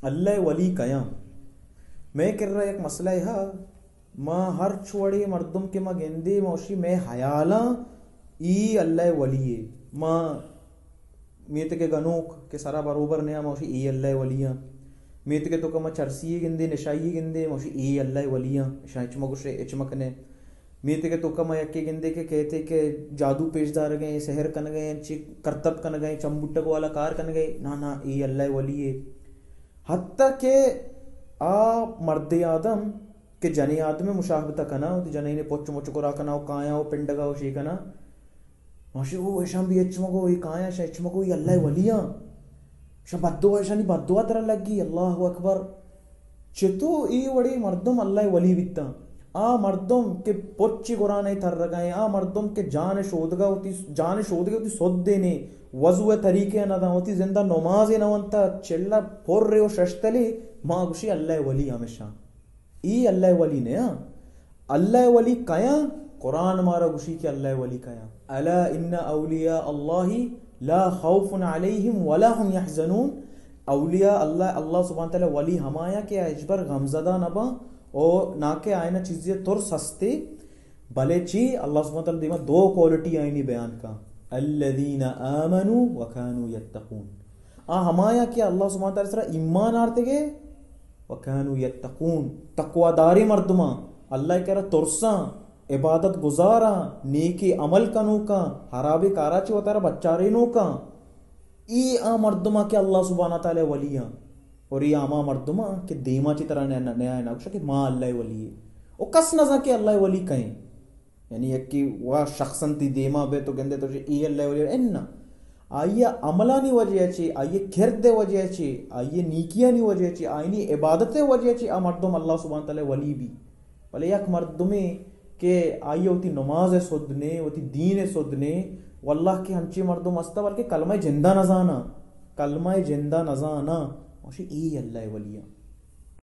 اللہ ءِ ولی کئے آں؟ مئے کرا یک مسئلہ ءَ ہا، ما ہرچ وڑے مردم کہ ما گندے، ما گوشی مئے حیالاں ای اللہ ءِ ولی ءِ۔ ما میتگ ءِ گنوک کہ سرا بروبر نیاں، ما گوشی اے اللہ ءِ ولی آں۔ میتگ ءِ توکا ما چرسی ءَ گندے، نشائی ءَ گندے، ما گوشی اے اللہ ءِ ولی آں، اشاں ہچ مہ گوشے، ہچ مہ کنے۔ میتگ ءِ توکا ما یکے گندے کہ کہتے کہ جادو پیش دارگ ءَ، سحر کنگ ءَ، چی کرتب کنگ ءَ، چمبٹگ والا کار کنگ ءَ، نا نا، اے اللہ ءِ ولی ءِ۔ حتیٰ کہ آ مرد آدم کہ جنیں آدم ءِ مشابہت ءَ کناں، وتی جنین ءِ پچ مچ گورا کناں و کایاں و پنڈگا و شے کناں۔ ماشی او اشاں بھی ہچ مگو، اے کایاں اشاں ہچ مگو، اے اللہ ءِ ولی آں۔ اشاں بددعا، اشانی بددعا ترا لگی، اللہ اکبر۔ چتو اے وڑے مردم اللہ ءِ ولی بیتاں؟ آ مردم کہ پچی گورا نئے ترگا ایں، آ مردم کہ جان شودگا وتی، جان شودگا وتی سد دینے، وضو ءِ طریقے نہ داں، وتی زندہ نمازے نہ ونتا، چلہ پر و ششتلے، ما گوشی اللہ ءِ ولی ہمیشاں۔ ای اللہ ءِ ولی نہ آں۔ اللہ ءِ ولی کئے آں؟ قرآن مارا گوشی کہ اللہ ءِ ولی کئے آں۔ الا ان اولیاء اللہ لا خوف علیہم ولا هم یحزنون۔ اولیاء اللہ، اللہ سبحانہ تعالی ولی ہمایاں کہ آ ہچبر غمزدہ نہ باں او نہ کہ آئینا چیزی ترس ہستے۔ بلے چی؟ اللہ سبحانہ تعالی دیما دو کوالٹی آئینی بیان کا، الذین آمنوا وکانوا یتقون۔ آ ہمایاں کہ اللہ سبحانہ تعالی سرا ایمان آرتگے، وکانوا یتقون، تقواداریں مردماں، اللہ ءِ کرا ترساں، عبادت گزاراں، نیکیں عمل کنوکاں، حرابیں کارا چہ وتارا بچارینوکاں۔ اے آ مردماں کہ اللہ سبحانہ تعالی ولی آں۔ اور اے ہما مردماں کہ دیما چہ ترا نیا، نیا، نیا گوشا کہ ما اللہ ءِ ولی ایں۔ او کس نہ زان کہ اللہ ءِ ولی کئے ایں۔ یعنی یکے وا شخصاً تی دیما بے تو گندے تو اے اللہ ءِ ولی ایں۔ اناں۔ آئی ءِ عملانی وجہ چے، آئی ءِ کرد ءِ وجہ چے، آئی ءِ نیکیانی وجہ چے، آئینی عبادت ءِ وجہ چے آ مردم اللہ سبحانہ تعالی ولی بی۔ بلے یک مردمے کہ آئی ءَ وتی نماز ءِ سد نے، وتی دین ءِ سد نے، واللہ کہ ہنچیں مردم ہستا بلکہ کلمہ ءِ جندا نہ زاناں، کلمہ ءِ جندا نہ زاناں، گوشی اے اللہ ءِ ولی آں۔